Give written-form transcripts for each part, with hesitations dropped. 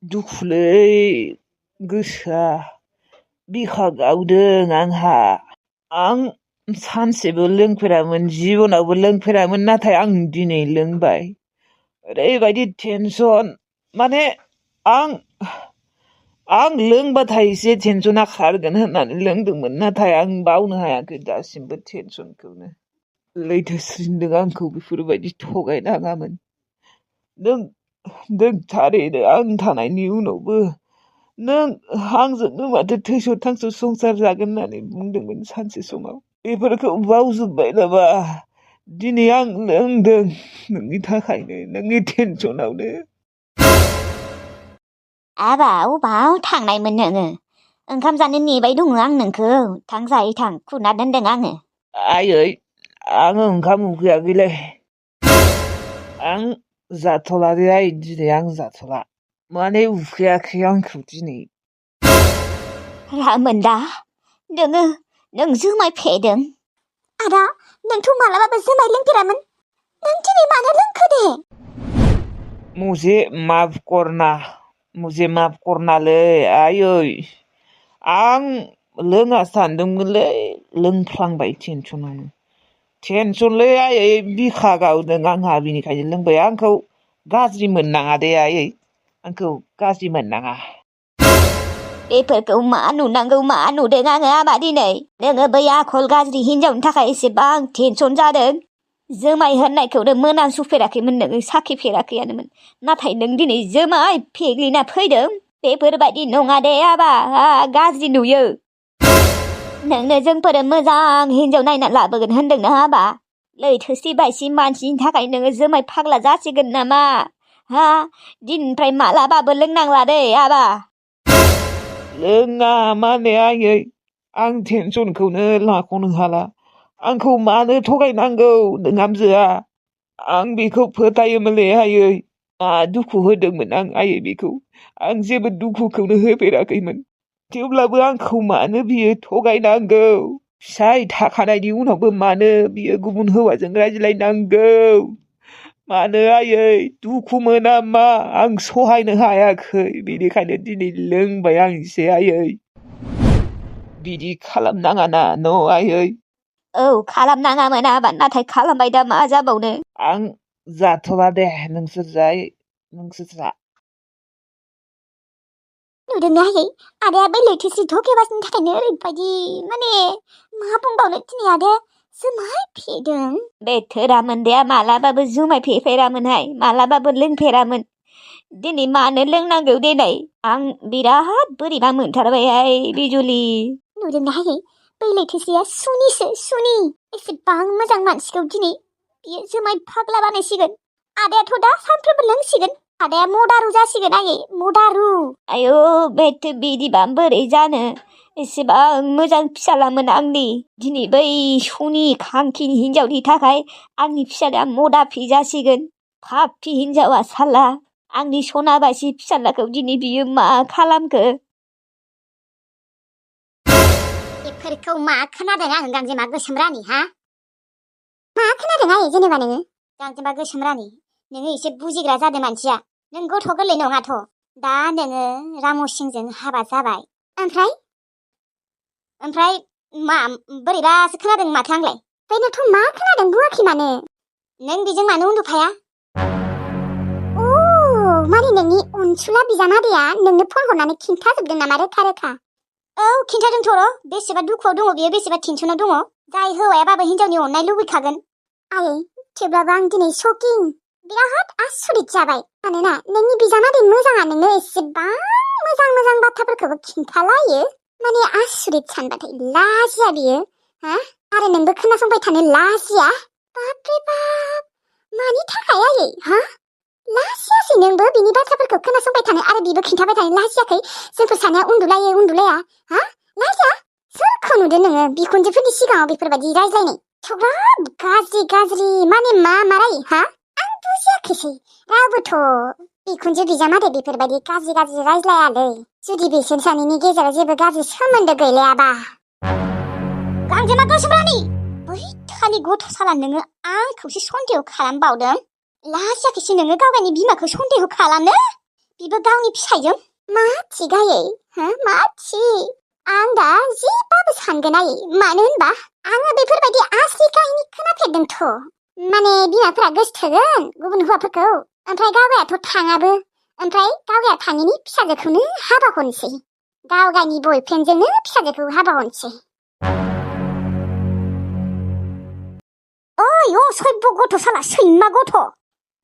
दुखुलै गोसोआ बिखा गावदों आंहा। आं सानसेबो लोंफेरामोन, जिबनावबो लोंफेरामोन, नाथाय आं दिनै लोंबाय। ओरैबायदि टेनसन, माने आं लोंबाथाय एसे टेनसना खारगोन होननानै लोंदोंमोन, नाथाय आं बावनो हायाखै दासिमबो टेनसनखौनो। लैथोस्रिन्दों आंखौ बेफोरबायदि थगायनाङामोन। नों थारैनो आं थानायनि उनावबो नों आंजोंनो माथो थैस' थांस' संसार जागोन होननानै बुंदोंमोन सानसे समाव। बेफोरखौ बावजोब्बाय नामा? दिनै आं लोंदों नोंनि थाखायनो, नोंनि टेनसनावनो। आबा अबाव थांनायमोन नोङो? ओंखाम जानो नेबाय दङ आं नोंखौ। थां जायै थां, खुरना दोनदों आङो। आयै, आङो ओंखाम उखैयाखैलै। आं जाथ'ला दे आइ, दिनै आं जाथ'ला। माने उखैयाखै आंखौ दिनै। रामोनदा, नों जुमाय फेदों? आदा, नोंथ' मालाबाबो जुमाय लोंफेरामोन। नों दिनै मानो लोंखो दे? मुझे माफ करनालै आयै। आं लोङा सानदोंमोनलै, लोंफ्लांबाय टेनसनावनो। टेनसनलै आयै, बिखा गावदों आंहा, बिनिखायनो लोंबाय। आंखौ गाज्रि मोननाङा दे आयै, आंखौ गाज्रि मोननाङा। बेफोरखौ मा नुनांगौ मा नुदों आङो आबा दिनै? नोङो बै आखल गाज्रि हिनजावनि थाखाय एसेबां टेनसन जादों। जुमाय होननायखौनो मोनामसुफेराखैमोन नोङो, साखिफेराखैयानोमोन। नाथाय नों दिनै जुमाय फेग्लिना फैदों। बेफोरबायदि नङा दे आबा, गाज्रि नुयो। नोंनो जोंफोरो मोजां हिनजाव नायना लाबोगोन होनदोंना आबा? लैथोसि बायसि मानसिनि थाखाय नोङो जुमाय फाग्ला जासिगोन नामा? दिननिफ्राय मालाबाबो लोंनांला दे आबा। लोङा माने आयै, आं टेनसनखौनो लाख'नो हाला। आंखौ मानो थगायनांगौ नोंहामजोआ? आं बेखौ फोथायोमोनलै आयै। मा दुखु होदोंमोन आं आयै बेखौ? आं जेबो दुखुखौनो होफेराखैमोन। थेवब्लाबो आंखौ मानो बियो थगायनांगौ? फिसाय थाखानायनि उनावबो मानो बियो गुबुन हौवाजों रायज्लायनांगौ? मानो आयै? दुखु मोना मा? आं सहायनो हायाखै, बेनिखायनो दिनै लोंबाय आं एसे आयै। बिदि खालामनाङा ना न' आयै? औ, खालामनाङामोन आबा, नाथाय खालामबाय दा मा जाबावनो? आं जाथ'ला दे, नोंसोर जा। नुदोंना आयै, आदाया बै लैथोसि धकेबाजनि थाखायनो ओरैबायदि, माने मा बुंबावनो दिनै आदाया जुमाय फेदों। बे थोरामोन्दाया मालाबाबो जुमाय फेफेरामोनहाय, मालाबाबो लोंफेरामोन। दिनै मानो लोंनांगौ देनाय? आं बिराद बोरैबा मोनथारबायहाय बिजुलि। नुदोंना आयै, बै लैथोसिया सुनि। एसेबां मोजां मानसिखौ दिनै बियो जुमाय फाग्ला बानायसिगोन। आदायाथ' दा सानफ्रोमबो लोंसिगोन। आदाया मदारु जासिगोन आयै, मदारु। आयौ, बेथ' बिदिबा बोरै जानो? एसेबां मोजां फिसालामोन आंनि। दिनै बै सनि खांखिनि हिनजावनि थाखाय आंनि फिसालाया मदाफि जासिगोन। फाफि हिनजावा साला। आंनि सना बायसि फिसालाखौ दिनै बियो मा खालामखो? बेफोरखौ मा खोनादों आं गांजेमा गोसोम रानि, मा खोनादों आयै जेनेबा नोङो? गांजेमा गोसोम रानि, नोङो एसे बुजिग्रा जादों मानसिया। नों गथ' गोरलै नङाथ'। दा नोङो रामसिंजों हाबा जाबाय। ओमफ्राय मा बोरैबासो खोनादों माथो आंलाय? बेनोथ' मा खोनादों बुङाखै मानो? नों बेजों मानो उन्दुफाया? माने नोंनि अनसुला बिजामादैया नोंनो फन हरनानै खिन्थाजोबदों नामा रोखा? औ, खिन्थादोंथ' र'। बेसेबा दुखुआव दङ बियो, बेसेबा टेनसनाव दङ। जाय हौवायाबाबो हिनजावनि अननाय लुबैखागोन। आयै, थेवब्लाबो आं दिनै शकिं, बिराद आसरित जाबाय। मानोना नोंनि बिजामादै मोजाङा नोंनो एसेबां मोजां बाथ्राफोरखौबो खिन्थालायो। माने आसरित सानबाथाय लाजिया बियो। आरो नोंबो खोनासंबाय थानो लाजिया? बापरे बाप, मानि थाखाय आयै? लाजियासै नोंबो बिनि बाथ्राफोरखौ खोनासंबाय थानो आरो बिबो खिन्थाबाय थानो लाजियाखै? जोंफोर सानैया उन्दुलाया? लाजिया? सोरखौ नुदों नोङो बिखुनजोफोरनि सिगाङाव बेफोरबायदि रायज्लायनाय? थग्राब गाज्रि, माने मा रायो? आं बुजियाखैसै। रावबोथ' बिखुनजो बिजामादै बेफोरबायदि गाज्रि रायज्लायालै। जुदि बिसोर सानैनि गेजेराव जेबो गाज्रि सोमोन्दो गैलायाबा। गांजेमा गोसोम रानि, बै खालि गथ' साला नोङो आंखौसो सन्देह खालामबावदों। लाजियाखैसै नोङो गावगायनि बिमाखौ सन्देह खालामनो? बिबो गावनि फिसायजों मा थिगायै मा थि आं दा जेबाबो सानगोन आयै मानो होनबा आङो बेफोरबायदि आसि काहिनि खोनाफेरदोंथ' माने बिमाफोरा गोसथोगोन गुबुन हौवाफोरखौ ओमफ्राय गावगायाथ' थाङाबो ओमफ्राय गावगाया थाङिनि फिसाजोखौनो हाबा हरनोसै गावगायनि बयफ्रेन्डजोंनो फिसाजोखौ हाबा हरनोसै ओइ सयब गथ' साला सैमा गथ'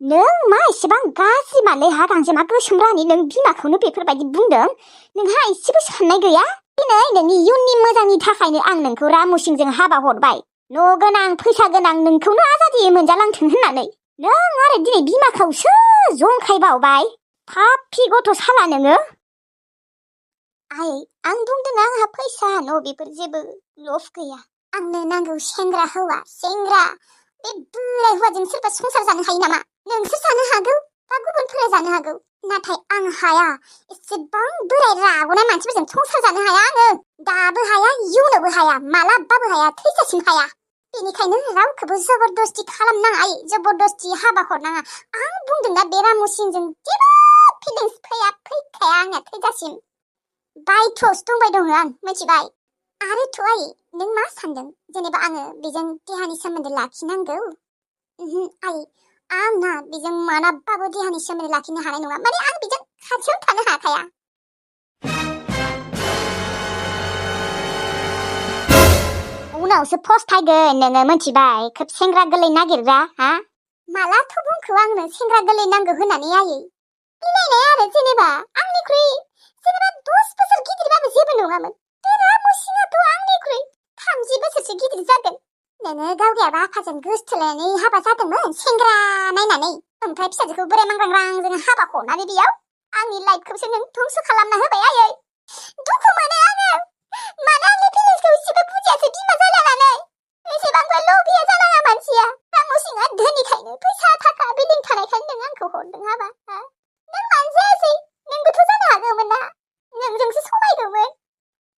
नों मा एसेबां गाज्रि मालै हा गांजेमा गोसोम रानि नों बिमाखौनो बेफोरबायदि बुंदों नोंहा एसेबो साननाय गैया दिनै नोंनि इयुननि मोजांनि थाखायनो आं नोंखौ रामुसिंजों हाबा हरबाय न' गोनां फैसा गोनां नोंखौनो आजादियै मोनजालांथों होननानै नों आरो दिनै बिमाखौसो जंखायबावबाय पापि गथ' साला नोङो आं बुंदों आंहा फैसा न' बेफोर जेबो लफ गैया आंनो नांगौ सेंग्रा हौवा सेंग्रा बे बोराय हौवाजों सोरबा संसार जानो हायो नामा नोंसोर जानो हागौ बा गुबुनफोरा जानो हागौ नाथाय आं हाया एसेबां बोराय राग'नाय मानसिफोरजों संसार जानो हाया आङो दाबो हाया इयुनावबो हाया मालाबाबो हाया थैजासिम हाया बेनिखायनो रावखौबो जबरदस्ति खालामनाङा जबरदस्ति हाबा हरनाङा आं बुंदोंना बे रामुसिंजों जेबो फिलिंस फैखाया आंना थैजासिम बायथ'सो दंबाय दङ आं मिथिबाय आरोथ' आयै नों मा सानदों जेनेबा आङो बेजों देहानि सोमोन्दो लाखिनांगौ आयै आंना बेजों मालाबाबो देहानि सोमोन्दो लाखिनो हानाय नङा माने आं बेजों खाथियाव थानो हाखाया उनावसो फस्थायगोन नोङो मिथिबाय खोब सेंग्रा गोरलै नागिरग्रा हा मालाथ' बुंखो आंनो सेंग्रा गोरलै नांगौ होननानै आयै मिलायनाय आरो जेनेबा आंनिख्रुइ जेनेबा 10 बोसोर गिदिरबाबो जेबो नङामोन बे रामुसिङाथ' आंनिख्रुइ 30 बोसोरसो गिदिर जागोन नोङो गावगायाबा आफाजों गोसथोलायनानै हाबा जादोंमोन सेंग्रा नायनानै ओमफ्राय फिसाजोखौ बोराय मांग्रांजों हाबा हरनानै बेयाव आंनि लाइफखौसो नों धंस' खालामना होबाय आयै दुखु मोनो आङो मानो आंनि फिलिंसखौ एसेबो बुजियासै बिमा जालायनानै एसेबांबो लबिया जानाङा मानसिया रामुसिङा धोनिखायनो फैसा थाखा बिल्डिं थानायखायनो नों आंखौ हरदों हाबा नों मानो जायासै नोंबोथ' जानो हागौमोन ना नोंजोंसो समायगौमोन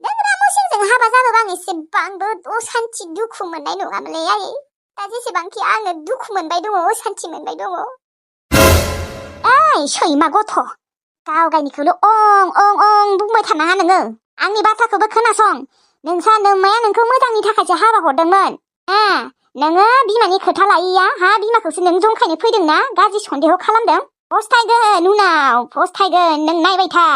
नों रामुसिंजों हाबा जाबाबो आं एसेबांबो असान्थि दुखु मोननाय नङामोनलै आयै दा जेसेबांखि आङो दुखु मोनबाय दङ असान्थि मोनबाय दङ ओइ सैमा गथ' गावगायनिखौल' अं बुंबाय थानाङा नोङो आंनि बाथ्राखौबो खोनासं नोंसा नोम्माया नोंखौ मोजांनि थाखायसो हाबा हरदोंमोन नोङो बिमानि खोथा लायैया बिमाखौसो नों जंखायनो फैदोंना गाज्रि सन्देह खालामदों फस्थायगोन उनाव फस्थायगोन नों नायबाय था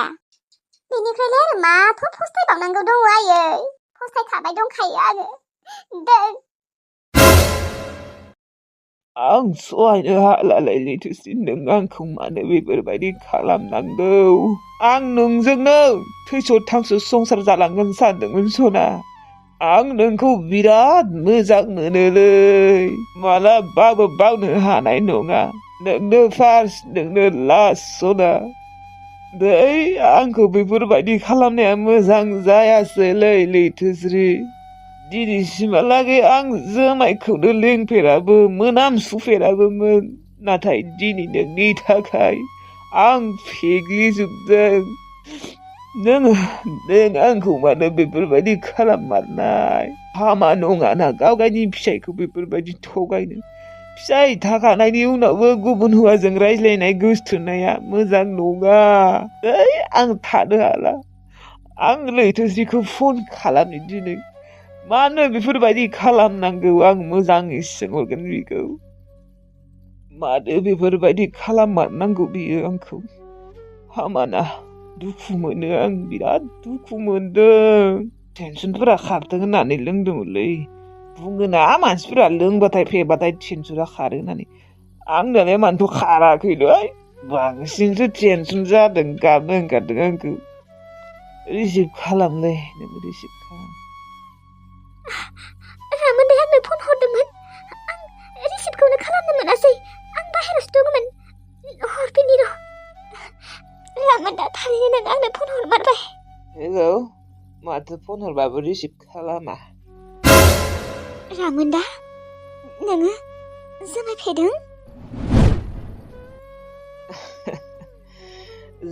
बेनिफ्रायलाय आरो माथ' फस्थायबावनांगौ दङ आयै फस्थायखाबाय दंखायो आङो आं सहायनो हालालै लैथोस्रि नों आंखौ मानो बेफोरबायदि खालामनांगौ आं नोंजोंनो थैस' थांस' संसार जालांगोन सानदोंमोन सना आं नोंखौ बिराद मोजां मोनोलै मालाबाबो बावनो हानाय नङा नोंनो फार्स्ट नोंनो लास्ट सना दै आंखौ बेफोरबायदि खालामनाया मोजां जायासैलै लैथोस्रि दिनैसिमहालागै आं जुमायखौनो लोंफेराबो मोनामसुफेराबोमोन नाथाय दिनै नोंनि थाखाय आं फेग्लिजोबदों नों आंखौ मानो बेफोरबायदि खालाममारनाय हामा नङाना गावगायनि फिसायखौ बेफोरबायदि थगायनो फिसाय थाखानायनि उनावबो गुबुन हौवाजों रायज्लायनाय गोसथोनाया मोजां नङा आं थानो हाला आं लैथोस्रिखौ फन खालामनो दिनै मानो बेफोरबायदि खालामनांगौ आं मोजाङै सोंहरगोन बिखौ मानो बेफोरबायदि खालाममारनांगौ बियो आंखौ हामाना दुखु मोनो आं बिराद दुखु मोनदों टेनसनफोरा खारथों होननानै लोंदोंमोनलै बुङोना मानसिफोरा लोंबाथाय फेबाथाय टेनसना खारो होननानै आंनालाय मानोथ' खाराखैलै बांसिनसो टेनसन जादों गाबनो ओंखारदों आंखौ रिसिभ खालामलै नों रिसिभ खालाम रामोनदाया आंनो फन हरदोंमोन आं रिसिभखौनो खालामनो मोनासै आं बाहेरावसो दंमोन हरफिननि र' रामोनदा थारैनो नों आंनो फन हरमारबाय हेलौ माथो फन हरबाबो रिसिभ खालामा रामोनदा नोङो जुमाय फेदों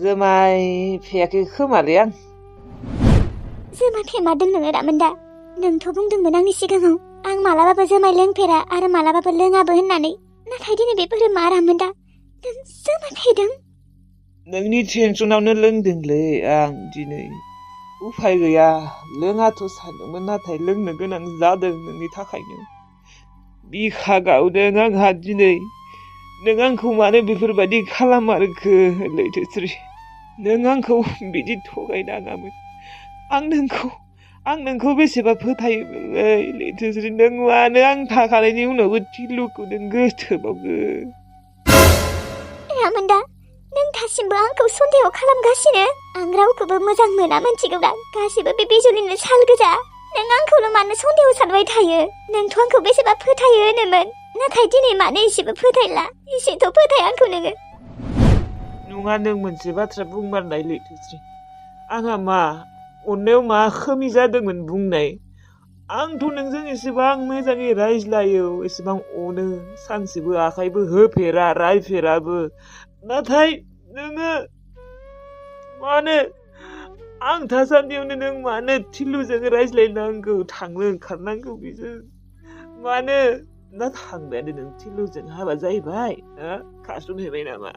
जुमाय फेयाखै खोमालै आं जुमाय फेमारदों नोङो रामोनदा नोंथ' बुंदोंमोन आंनि सिगाङाव आं मालाबाबो जुमाय लोंफेरा आरो मालाबाबो लोङाबो होननानै नाथाय दिनै बेफोरो मा रामोनदा नों जुमाय फेदों नोंनि टेनसनावनो लोंदोंलै आं दिनै उफाय गैया लोङाथ' सानदोंमोन नाथाय लोंनो गोनां जादों नोंनि थाखायनो बिखा गावदों आंहा दिनै नों आंखौ मानो बेफोरबायदि खालामारखो लैथोस्रि नों आंखौ बिदि थगायनाङामोन आं नोंखौ बेसेबा फोथायोमोनलै लैथोस्रि नों मानो आं थाखानायनि उनावबो थिलुखौ नों गोसोथोबावो रामोनदा नों दासिमबो आंखौ सन्देह खालामगासिनो आं रावखौबो मोजां मोना मिथिगौदा गासिबो बे बिजुलिनो साल गोजा नों आंखौल' मानो सन्देह सानबाय थायो नोंथ' आंखौ बेसेबा फोथायो होनोमोन नाथाय दिनै मानो एसेबो फोथायला एसेथ' फोथाय आंखौ नोङो नङा नों मोनसे बाथ्रा बुंमारनाय लैथोस्रि आंहा मा अननायाव मा खोमि जादोंमोन बुंनाय आंथ' नोंजों एसेबां मोजाङै रायज्लायो एसेबां अनो सानसेबो आखाइबो होफेरा रायफेराबो नाथाय नोङो मानो आं थासान्दियावनो नों मानो थिलुजों रायज्लायनांगौ थांनो ओंखारनांगौ बेजों मानो ना थांबायानो नों थिलुजों हाबा जाहैबाय खारसनहैबाय नामा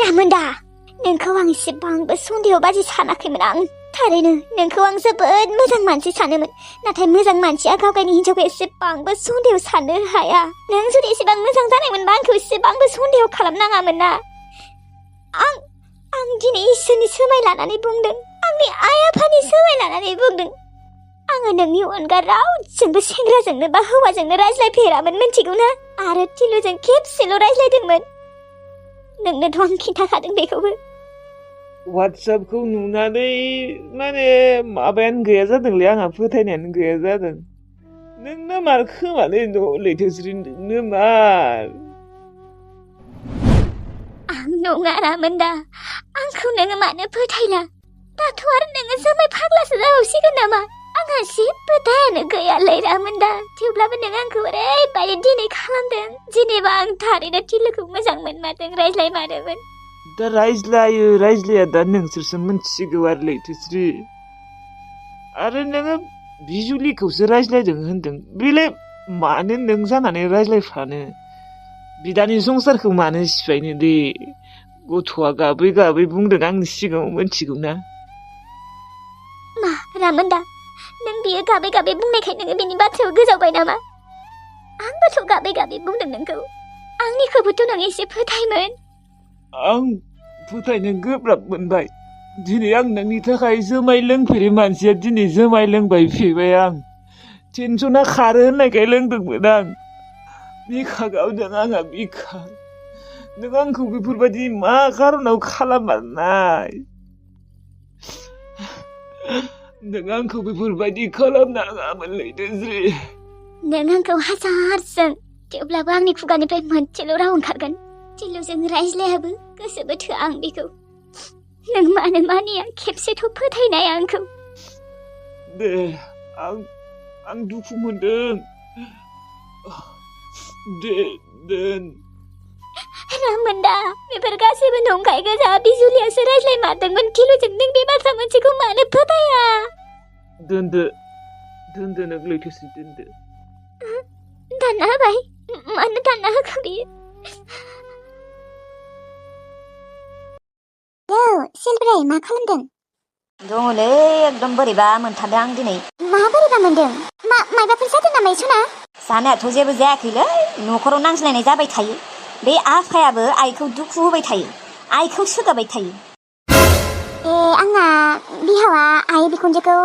रामोनदा नोंखौ आं एसेबांबो सन्देह बादि सानाखैमोन आं थारैनो नोंखौ आं जोबोद मोजां मानसि सानोमोन नाथाय मोजां मानसिया गाव गावनि हिन्जावखौ एसेबांबो सन्देह साननो हाया नों जुदि एसेबां मोजां जानायमोनबा आंखौ एसेबांबो सन्देह खालामनाङामोन ना आं दिनै इसोरनि सोमाय लानानै बुंदों आंनि आइ आफानि सोमाय लानानै बुंदों आङो नोंनि अनगा रावजोंबो सेंग्राजोंनो बा हौवाजोंनो रायज्लायफेरामोन मिथिगौ ना आरो थिलुजों खेबसेल' रायज्लायदोंमोन नोंनोथ' आं खिन्थाखादों बेखौबो वाट्सएपखौ नुनानै माने माबायानो गैया जादोंलै आंहा फोथायनायानो गैया जादों नोंनो मार खोमालै लैथोस्रि नोंनो मार आं नङा रामोनदा आंखौ नोङो मानो फोथायला दाथ' आरो नोङो जोमै फाग्लासो जाबावसिगोन नामा आंहा जेबो दायानो गैयालै रामोनदा थेवब्लाबो नों आंखौ ओरैबायदि दिनै खालामदों जेनेबा आं थारैनो थिलुखौ मोजां मोनमारदों रायज्लायमारोमोन दा रायज्लाया दा नोंसोरसो मिथिसिगौ आरो लैथोस्रि आरो नोङो बिजुलिखौसो रायज्लायदों होनदों बेलाय मानो नों जानानै रायज्लायफानो बिदानि संसारखौ मानो सिफायनो दे गथ'आ गाबै गाबै बुंदों आंनि सिगाङाव मिथिगौ ना मा रामोनदा नों बियो गाबै गाबै बुंनायखाय नोङो बेनि बाथ्रायाव गोजावबाय नामा आंबोथ' गाबै गाबै बुंदों नोंखौ आंनिखौबोथ' नों एसे फोथायमोन आं फोथायनो गोब्राब मोनबाय दिनै आं नोंनि थाखाय जुमाय लोंफेरै मानसिया दिनै जुमाय लोंबाय फेबाय आं टेनसना खारो होननायखाय लोंदोंमोन आं बिखा गावदों आंहा बिखा नों आंखौ बेफोरबायदि मा खारनाव खालामनाय नों आंखौ बेफोरबायदि खालामनाङामोन लैथोस्रि नों आंखौ हाजारजों थेवब्लाबो आंनि खुगानिफ्राय मोनसेल' राव ओंखारगोन थिलुजों रायज्लायाबो गोसोबो थोआ आं बेखौ नों मानो मानिया खेबसेथ' फोथायनाय आंखौ दे आं दुखु मोनदों दे दोन रामोनदा बेफोर गासैबो नंखाय गोजा बिजुलियासो रायज्लायमारदोंमोन थिलुजों नों बे बाथ्रा मोनसेखौ मानो फोथाया दोनदो नों लैथोस्रि दोनदो दानना होबाय मानो दानना होखो बियो सिलब्राय मा खालामदों दङलै एकदम बोरैबा मोनथारदों आं दिनै मा बोरैबा मोनदों मायबाफोर जादों नामा सना जानायाथ' जेबो जायाखैलै न'खराव नांज्लायनाय जाबाय थायो बे आफायाबो आइखौ दुखु होबाय थायो आइखौ सोगाबाय थायो आंना बिहावा आइ बिखुनजोखौ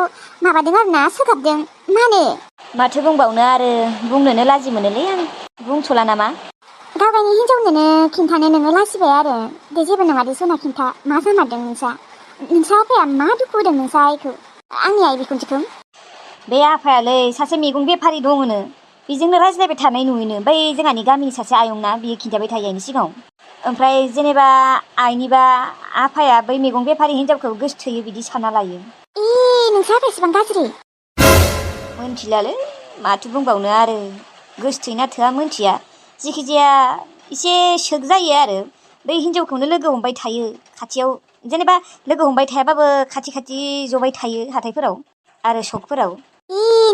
माबादों आरोना सोगाबदों मानो माथो बुंबावनो आरो बुंनोनो लाजि मोनोलै आं बुंथ'ला नामा गाव गावनि हिन्जावनोनो खिन्थानो नोङो लाजिबाय आरो दे जेबो नङा दे सना खिन्था मा जामारदों नोंसा आफाया मा दुखु होदों नोंसा आइखौ आंनि आइ बिखुनजोखौ बे आफायालै सासे मैगं बेफारि दङनो बेजोंनो रायज्लायबाय थानाय नुयोनो बै जोंहानि गामिनि सासे आयंना बियो खिन्थाबाय थायो आइनि सिगाङाव ओमफ्राय जेनेबा आइनिबा आफाया बै मैगं बेफारि हिन्जावखौ गोसोथोयो बिदि सानना लायो नोंसा आफाया एसेबां गाज्रि मोनथिलालै माथो बुंबावनो आरो गोसोथोयोना थोआ मोनथिया जिखिजाया एसे सोग जायो आरो बै हिन्जावखौनो लोगो हमबाय थायो खाथियाव जेनेबा लोगो हमबाय थायाबाबो खाथि जबाय थायो हाथायफोराव आरो सकफोराव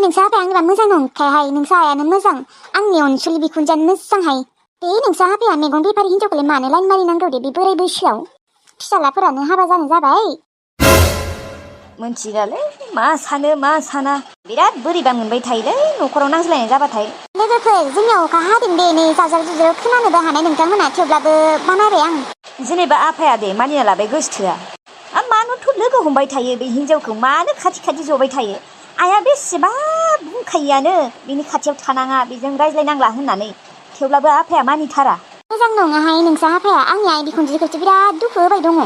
नोंसा आफाया आंनिबा मोजां नंखायहाय नोंसा आइयानो मोजां आंनि अनसुलि बिखुनजोआनो मोजांहाय बे नोंसा आफाया मैगं बेफारि हिन्जावखौलाय मानो लाइन मारिनांगौ दे बे बोराय बैसोआव फिसालाफोरानो हाबा जानो जाबाय। मोनथिलालै मा सानो मा साना बिराद बोरैबा मोनबाय थायोलै न'खराव नांज्लायनाय जाबाथाय। लोगोफोर जोंनियाव अखा हादों दे नै जावजाव जुजाव खोनानोबो हानाय नोंथांमोना थेवब्लाबो बानायबाय आं। जेनेबा आफाया दे मानिना लाबाय गोसोथोआ मानोथ' लोगो हमबाय थायो बे हिनजावखौ मानो खाथि खाथि जबाय थायो। आइया बेसेबा बुंखायोआनो बिनि खाथियाव थानाङा बेजों रायज्लायनांला होननानै थेवब्लाबो आफाया मानिथारा। मोजां नङाहाय नोंसा आफाया आंनि आइ बिखुनजोखौसो बिराद दुखु होबाय दङ।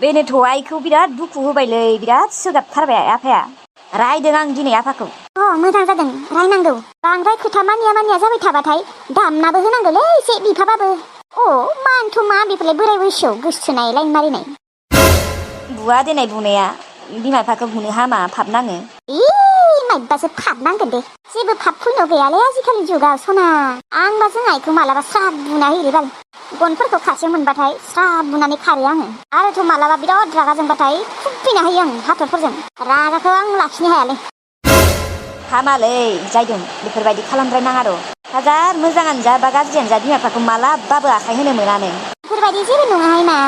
बेनोथ' आइखौ बिराद दुखु होबायलै बिराद सोगाबथारबाय आफाया। रायदों आं दिनै आफाखौ। मोजां जादों रायनांगौ। बांद्राय खोथा मानिया जाबाय थाबाथाय दामनाबो होनांगौलै एसे बिफाबाबो। मानोथ' मा बेफोरलाय बोराय बैसोआव गोसोथोनाय लाइन मारिनाय। बुवा देनाय बुनाया बिमा बिफाखौ बुनो हामा फाब नाङो। माइबासो फाब नांगोन दे जेबो फाब फुनो गैयालै आजिखालि जुगाव सना। आंबा जों आइखौ मालाबा स्राब बुना होयो बाल गनफोरखौ खाथियाव मोनबाथाय स्राब बुनानै खारो आङो। आरोथ' मालाबा बिराद रागा जोंबाथाय खुबैना होयो आं हाथरफोरजों। रागाखौ आं लाखिनो हायालै। हामालै जायदों बेफोरबायदि खालामद्रायनाङा र'। हाजार मोजाङानो जा बा गाज्रियानो जा बिमा बिफाखौ मालाबाबो आखाइ होनो मोनानो। बेफोरबायदि जेबो नङाहाय मा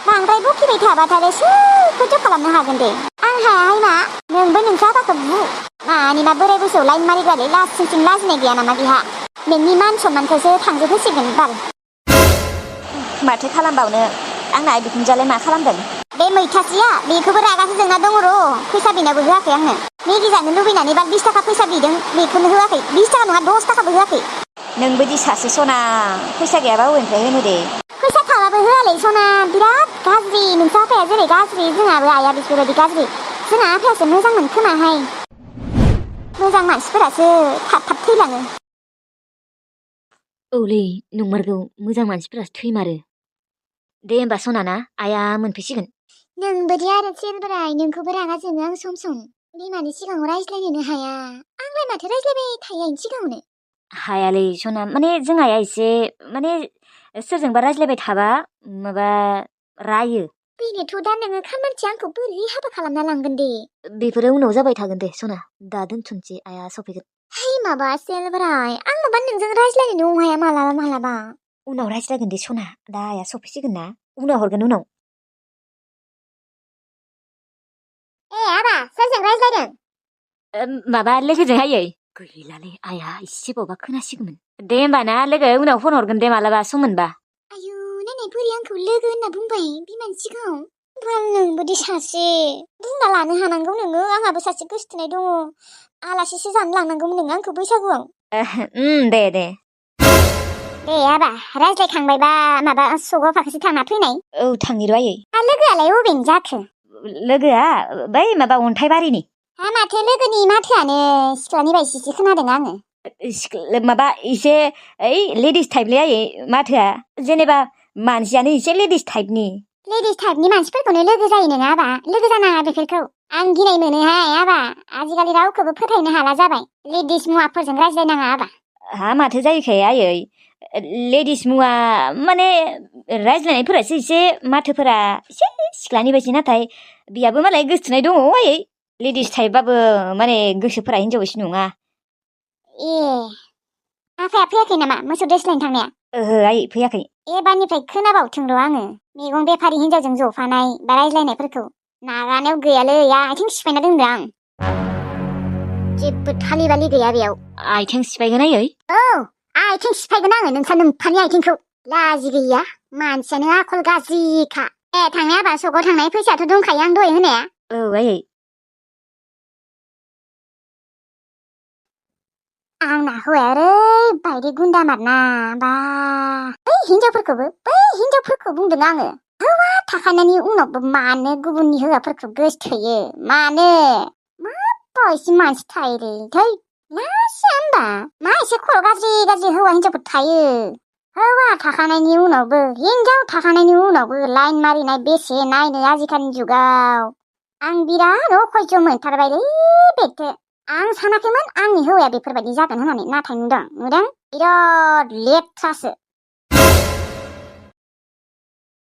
बांद्राय बकिबाय थाबाथाय सोरखौथो खालामनो हागोन दे। आं हायाहाय मा नोंबो नोंसा आफाखौ बु। मानिबा बोराय बैसोआव लाइन मारिग्रालै लासिंसिं लाजिनाय गैया नामा बिहा। नोंनि मान सनमानखौसो थांजोबहोसिगोन बाल। माथो खालामबावनो आंना आइ बिखुनजोआलाय मा खालामदों? बे मैथास्रिया बेखौबो रागासो जोंना दङ र'। फैसा बिनाबो होआखै आंनो। मेगि जानो लुबैनानै बा 20 थाखा फैसा बिदों बेखौनो होआखै। 20 थाखा नङा 10 थाखाबो होआखै। नोंबोदि सासे सना फैसा गैयाबा अबेनिफ्राय होनो दे। फैसा थाबाबो होआलै सना बिराद गाज्रि। नोंसा आफाया जेरै गाज्रि जोंहाबो आइया बेफोरबायदि गाज्रि। जोंहा आफायासो मोजांमोन खोमाहाय। मोजां मानसिफोरासो थाब थाब थैलाङो। औलै नंमारगौ मोजां मानसिफोरासो थैमारो। दे होमबा सना ना आइया मोनफैसिगोन। नोंबोदि आरो सेरबोराय नोंखौबो रागा जोङो आं सम सम। बिमानि सिगाङाव रायज्लायनोनो हाया। आंलाय माथो रायज्लायबाय थायो आइनि सिगाङावनो। हायालै सना माने जों आइया एसे माने सोरजोंबा रायज्लायबाय थाबा माबा रायो। बेनोथ' दा नोङो खामानिथि आंखौ बोरै हाबा खालामना लांगोन दे। बेफोरो उनाव जाबाय थागोन दे सना दा दोनथ'नोसै आइया सफैगोन। माबा सेलबोराय आं माबा नोंजों रायज्लायनोनो हाया मालाबा मालाबा। उनाव रायज्लायगोन दे सना दा आइया सफैसिगोन ना उनाव हरगोन उनाव। आबा सोरजों रायज्लायदों? माबा लोगोजों हायै। गैलालै आइया एसेबावबा खोनासिगौमोन। दे होमबा ना लोगो उनाव फन हरगोन दे मालाबा सम मोनबा। आयु नायनाय बोरै आंखौ लोगो होनना बुंबाय बिमानि सिगाङाव। बाल नोंबोदि सासे बुंना लानो हानांगौ नोङो। आंहाबो सासे गोसथोनाय दङ। आलासिसो जानो लांनांगौमोन नोङो आंखौ बैसागुआव। दे दे आबा रायज्लायखांबायबा माबा सगाव फाखोसे थांना फैनाय। औ थांनि र' आयै। लोगोआलाय अबेनि जाखो? लोगोआ बै माबा अन्थाइबारिनि। माथो लोगोनि माथोआनो सिख्लानि बायदिसो खोनादों आङो। माबा एसे ओइ लेडिस टाइपलै आयै माथोआ जेनेबा मानसियानो एसे लेडिस टाइपनि। लेडिस टाइपनि मानसिफोरखौनो लोगो जायो नोङा आबा। लोगो जानाङा बेफोरखौ। आं गिनाय मोनोहाय आबा। आजिखालि रावखौबो फोथायनो हाला जाबाय। लेडिस मुवाफोरजों रायज्लायनाङा आबा। माथो जायोखाय आयै लेडिस मुवा माने रायज्लायनायफोरासो एसे माथोफोरा एसे सिख्लानि बायदि नाथाय बियाबो मालाय गोसथोनाय दङ आयै। लेडिस टाइपबाबो माने गोसोफोरा हिनजाव बायदि नङा। आफाया फैयाखै नामा मोसौ दोस्लायनो थांनाया? ओहो आयै फैयाखै। एबारनिफ्राय खोनाबावथों र' आङो मैगं बेफारि हिनजावजों जफानाय बा रायज्लायनायफोरखौ। नागानायाव गैयालै आथिं सिफायना दोनदों आं। जेबो थालि बालि गैया बेयाव। आथिं सिफायगोन आयै? औ आथिं सिफायगोन आङो नोंसानि आथिंखौ। लाजि गैया मानसियानो आखल गाज्रिखा। थांनाय आबा सगाव थांनाय फैसायाथ' दंखायो आं दहाय होनाया। औ आयै। आंना हौवाया ओरैबायदि गुन्दामारना बा बै हिनजावफोरखौ बुंदों आङो। हौवा थाखानायनि उनावबो मानो गुबुननि हौवाफोरखौ गोसथोयो मानो? मा एसे मानसि थायोलै थै लासिया होमबा मा एसे खर' गाज्रि हौवा हिनजावफोर थायो। हौवा थाखानायनि उनावबो हिनजाव थाखानायनि उनावबो लाइन मारिनाय बेसे नायनो आजिखालिनि जुगाव। आं बिराद अखयज' मोनथारबायलै बेखो। आं सानाखैमोन आंनि हौवाया बेफोरबायदि जागोन होननानै नाथाय नुदों बिराद लेथ्रासो।